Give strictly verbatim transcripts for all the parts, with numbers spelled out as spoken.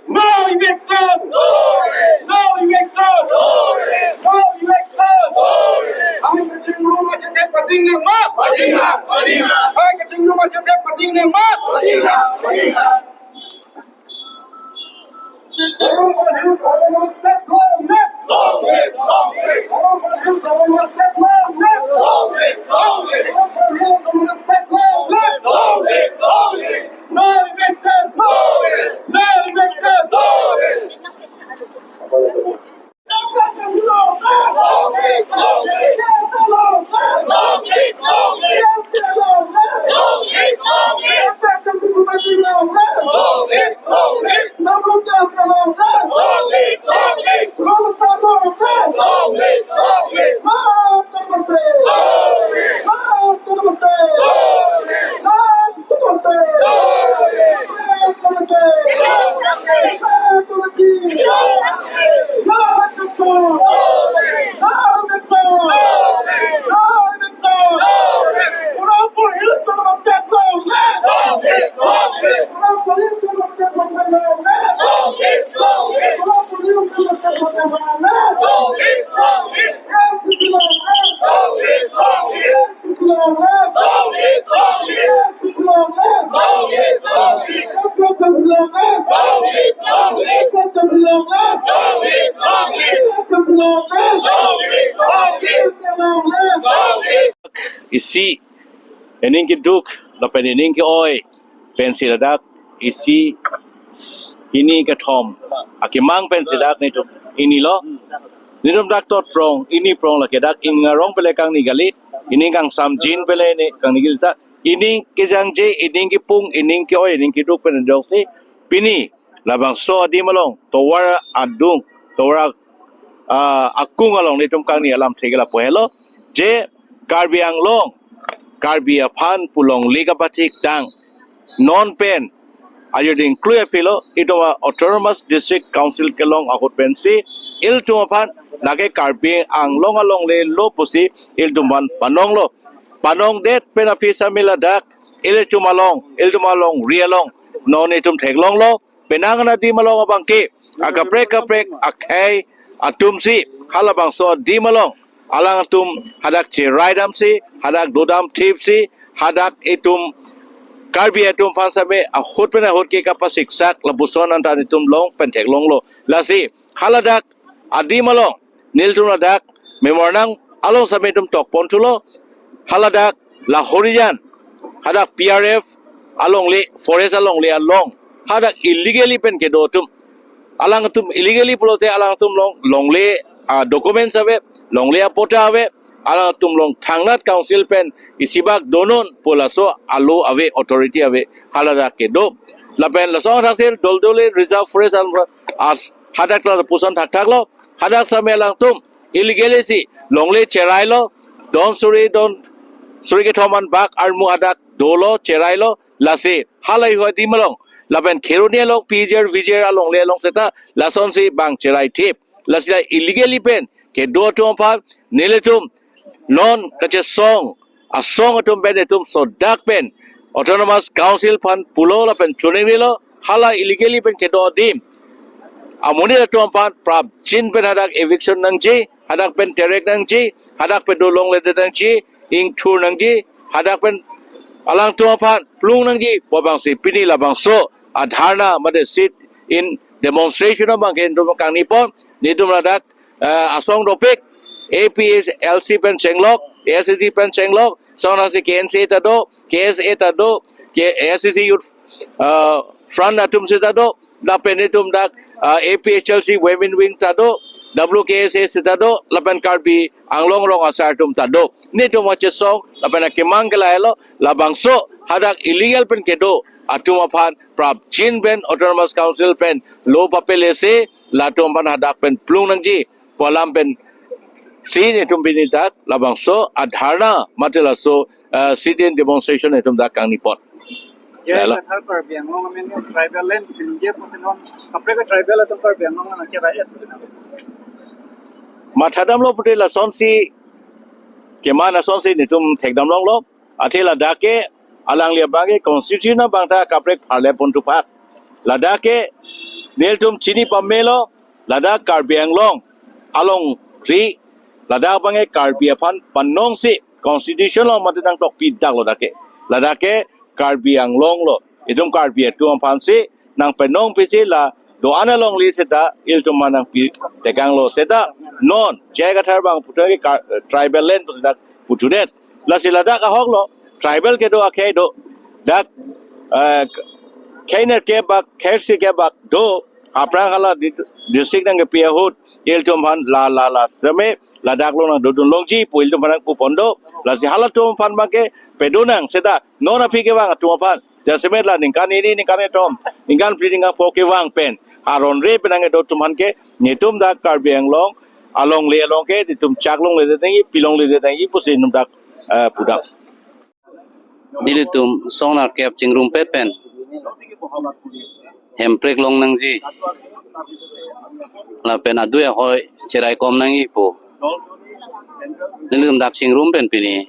No eviction! No eviction! No eviction! Hai kachingrum achedet pading nangma! Hai kachingrum achedet pading nangma! No eviction! No eviction! No eviction! Isi ining keduk lapen ining ke-oi pensi ladak isi hini kethom akemang pensi dak netum inilo. Netum dak tot prong, ini prong lake dak ingarong pele kangni kali, ini kangsam jin pele ne kangni kali ta. Ini kejangje, ini kepung, ini ke-oi, ini keduk pen jongsi pini labangso adim along tovar adung, tovar, ah, akung along netum kangni alam thek lapu helo. Je Karbi Anglong, Karbi aphan pu longle kapathik tang non pen ajo ding klui apilo, itum a-Autonomous District Council kelong ahut pensi ilitum aphan lake Karbi Anglong alongle lo pusi ilitum aphan panonglo. Panongdet pen aphi sami ladak ilitum along, ilitum alongri along non itum theklonglo. Penang an adim along abangke akaprek kaprek akhei atumsi halabangso adim along alangtum hadak cherai damsi, hadak dodam thipsi, hadak itum Karbi atum aphan same ahut pen ahut ke kapasiksak lapuson anta netum long pen theklonglo. Lasi haladak adim along nelitum ladak memorandum along same itum tokpon thulo. Haladak la Horijan, hadak P R F alongle, forest alongle along hadak illegally pen kedo atum, alangtum illegally pulote alangtum long longle, ah, documents ave, longle apatta ave, alangtum long thangnat council pen isibak donon pu laso alo ave, authority ave, haladak kedo. Lapen laso thaksir Doldoli Reserve Forest along as hadak lapuson thakthaklo, hadak same alangtum illegally si longle cherailo, don suri, don suri kethom an bak armu hadak dolo, cherailo. Lasi halahei adim along lapen Kheroni along P J R, V J R alongle along seta lasonsi bang cherai thip. Lasi la illegally pen kedo atum aphan nelitum non kachesong asong atum pen itum sodak pen Autonomous Council aphan pulo lapen choningri lo, hala illegally pen kedo adim amonit atum aphan prapjin pen hadak eviction nangji, hadak pen terek nangji, hadak pen dolongle det nangji, ingthur nangji, hadak pen alangtum aphan plung nangji pu abangsi pini labangso adharna mate sit-in demonstration abangke netum kangni pon, netum ladak, eh, asong dopik, A P H L C pen chenglok, A S D C pen chenglok, sonasi K N C A ta do, K S A ta do, K-, A S D C Youth, eh, Front atum seta do, lapen netum dak, eh, A P H L C Women Wing ta do, W K S A seta do, lapen Karbi Anglong Rong Asar atum ta do. Netum kachesong lapen akemang ke lahelo, labangso hadak illegal pen kedo atum aphan prapjin pen Autonomous Council pen lo papele si latum aphan hadak pen plung nangji pu alam pen Si netum pini dak labangso adharna mate laso, eh, sit-in demonstration netum dak kangni pon. Ya, Lalo. Kathar Karbi Anglong amen tribal land pinje potelon, kaprek tribal atum Karbi Anglong na kira ya. Mathadamlo pute lasonsi keman asonsi netum thekdamlonglo. Athe ladak ke alangli abang ke constitution abang ta kaprek pharle pon thupak. Ladak ke nelitum chini pamelo, ladak Karbi Anglong along ri, ladak abang ke Karbi aphan panongsi constitution along mate nangtokpi dak lo dak ke. Ladak ke Karbi Anglong lo. Itum Karbi atum aphansi nangpanong pisi la do-an alongle seta ilitum aphan nangpi tekanglo seta non J I Kathar abang puthot ke ka-, tribal land pu seta puthudet. Lasi ladak ahok lo, tribal kedo akhei do. Dak, eh, khei nerkep bak, khei sirkep bak do, aphrang hala di-, district nangkepi ahut, ilitum aphan la, la, la, seme, ladak lo nangdodun longji pu ilitum aphan nangpu pon do. Lasi halatum aphan abang ke pedo nang seta, non aphi kevang atum aphan. Jasemet la ningkan hini, ningkan kethom, ningkan phli, ningkan pho kevang pen aron re pen nangkedo atum aphan ke, netum dak Karbi Anglong alongle along ke, netum chak longledet nangji, pi longledet nangji pusi netum dak, eh, pudam. Nelitum song nerkep chingrumpet pen hemprek long nangji lapen adui ahoi cheraikom nangji pu nelitum dak chingrum pen pini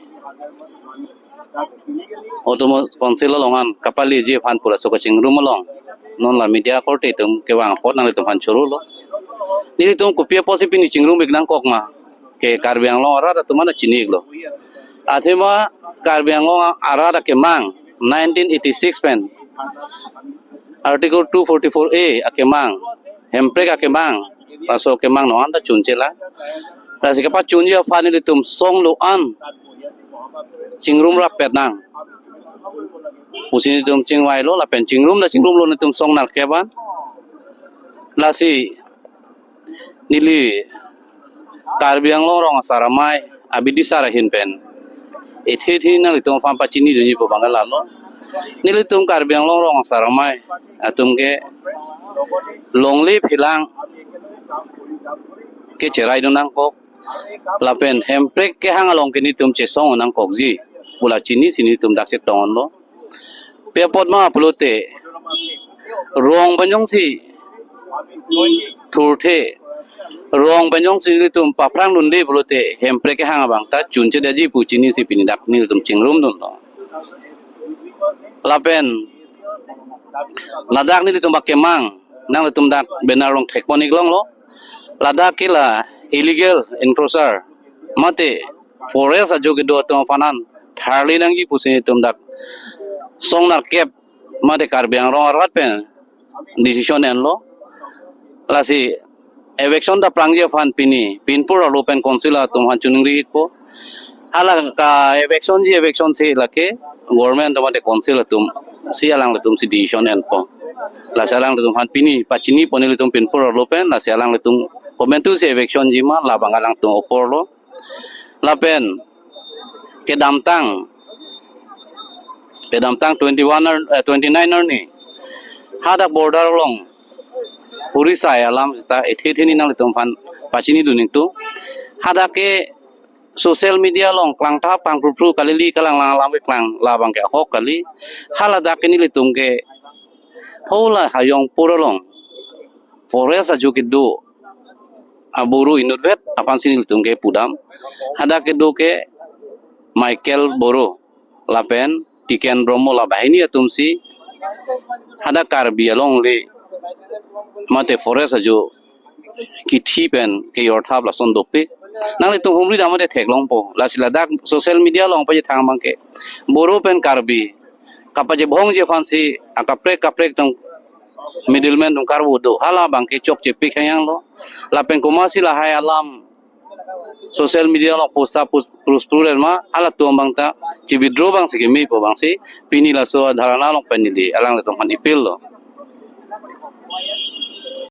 Autonomous Council along an kapaleji aphan pu laso kachingrum along non la media korte atum kevang apot nanglitum aphan chorolo. Nelitum kopi apotsi pini chingrum ik nangkok ma ke Karbi Anglong arat atum an chini iklo. Athema Karbi Anglong arat akemang nineteen eighty-six pen Article two forty-four A akemang, hemprek akemang, laso akemang non anta chunche lang. Lasi kapachunji aphan nelitum song do-an chingrum rappet nang pusi nelitum chingvailo lapen chingrum ta chingrumlo nelitum song nerkep an. Lasi neli Karbi Anglong Rong Asar Amei abidisar ahin pen ethe the nanglitum aphan pachinidunji pu abang ke lalo. Nelitum Karbi Anglong Rong Asar Amei atum ke longle phelang ke cheraidun nangkok lapen hemprek kehang along ke netum chesong nangkokji pu la chinisi netum dak chetonglo. Pi apot ma pulote rong pen jongsi thurthe, rong pen jongsi nelitum paphrangdunde pulote hemprek kehang abang ta chunchedetji pu chinisi pini dak nelitum chingrumdunlo. Lapen ladak nelitum akemang nanglitum dak banner along thekpon iklonglo. Ladak ke la illegal encroacher mate forest ajo kedo atum aphan an tharli nangji pusi netum dak song nerkep mate Karbi Anglong arat pen decision enlo. Lasi eviction ta plangji aphan pini pinpur arlo pen council atum aphan choningri ikpo. Hala ka evictionji evictionsi lake government atum mate council atumsi alanglitumsi decision enpo. Lasi alanglitum aphan pini pachini pon nelitum pinpur arlo pen, lasi alanglitum komantusi evictionji ma labang alangtum oporlo. Lapen kedamtang, kedamtang twenty-one ar-, eh, twenty-nine arni hadak border along puri sai alam seta ethe the ni nanglitum aphan pachinidun ingtung. Hadak ke social media along klangthap kangphruphru kalili kalanglang alam keklang labang ke ahok kali. Haladak ke nelitum ke hala Hayongpur along forest ajo kedo aboro inutvet aphansi nelitum ke pudam. Hadak kedo ke Michael Boro lapen Tiken Brahmo la banghini atumsi hadak Karbi alongle mate forest ajo kithi pen kejorthap lason dopik. Nanglitum humri dam mate theklongpo. Lasi ladak social media along pachethang abang ke Boro pen Karbi kapachebhongji aphansi akaprek kaprek atum middleman atum karbo do. Hala abang ke chokchepik hangyanglo. Lapen komatsi lahai alam social media along posta pus-, pus-, pus-, ma halatum abang ta chi-withdraw abangsi keme pu abangsi pini laso adharna along pen neli alanglitum aphan appeal lo.